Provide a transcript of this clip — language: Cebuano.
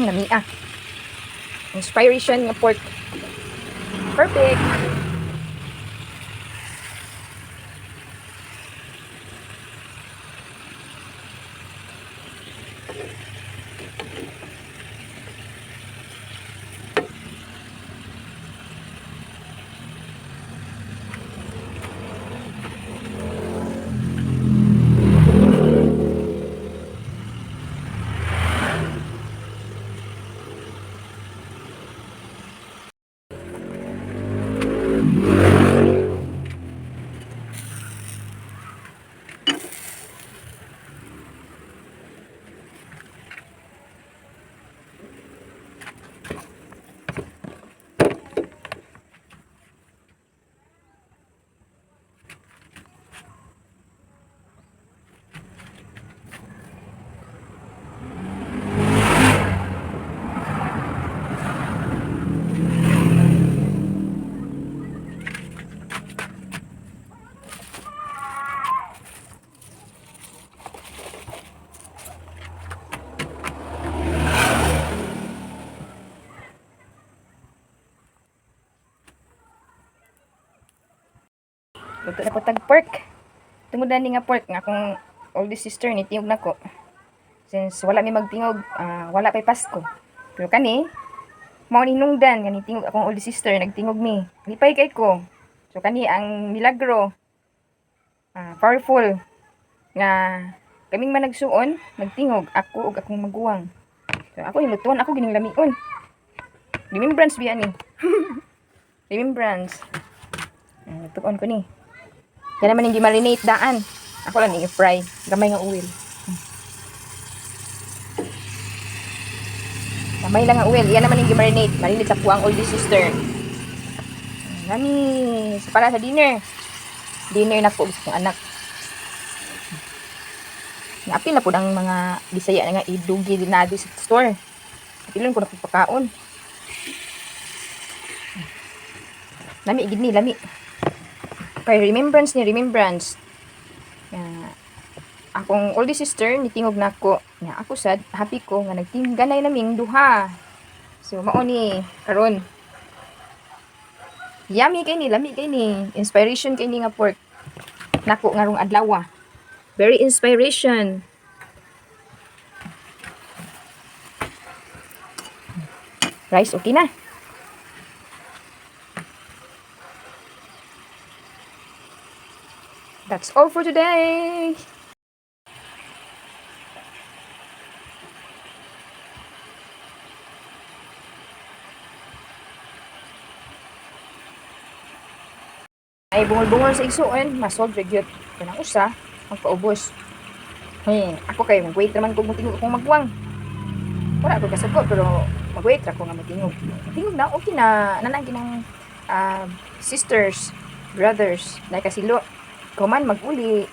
Lami ah. Inspiration nga pork. Perfect. Luto na ko tag pork. Tungod na ni nga pork nga akong oldest sister ni tingog nako. Since wala mi magtingog, wala pay Pasko. Pero kani, mao ni nungdan nga ni tingog akong oldest sister, nagtingog mi. Lipay kay ko. So kani ang milagro. Powerful nga kaming managsuon, nagtingog ako ug akong maguwang. So ako hilutuan, ako gining lamion. Remembrance biya ni. Remembrance. Tuon ko ni. Yan naman yung marinate daan. Ako lang yung fry. Gamay nga oil. Gamay lang ang oil. Yan naman yung marinate. Marinate sa puwang oldest sister. Nani, sa para sa dinner. Dinner na po sa kong anak. Naapil na po ang mga Bisaya na nga idugi na sa store. Apilon ko na po pagkaon. Lami gid ni, lami. Kay remembrance ni remembrance. Nga, akong oldest sister nitingog nako. Nga ako sad happy ko nga nagtingganay naming duha. So mao ni karon. Yummy kay ni, lami kay ni. Inspiration kay ni nga pork. Nako ngarong adlaw. Very inspiration. Rice okay na. That's all for today. Ay bungol-bungol sa igsuon, masolve ra gyud. Kanang usa, magpaubos. Hey, ako kay mag-wait raman kung motingog akong magwang. Wala ako kasuko pero mag-wait ra ko nga motingog. Tingog na okay na nanang ginang sisters, brothers, na kasilo. Kuman mag-uli.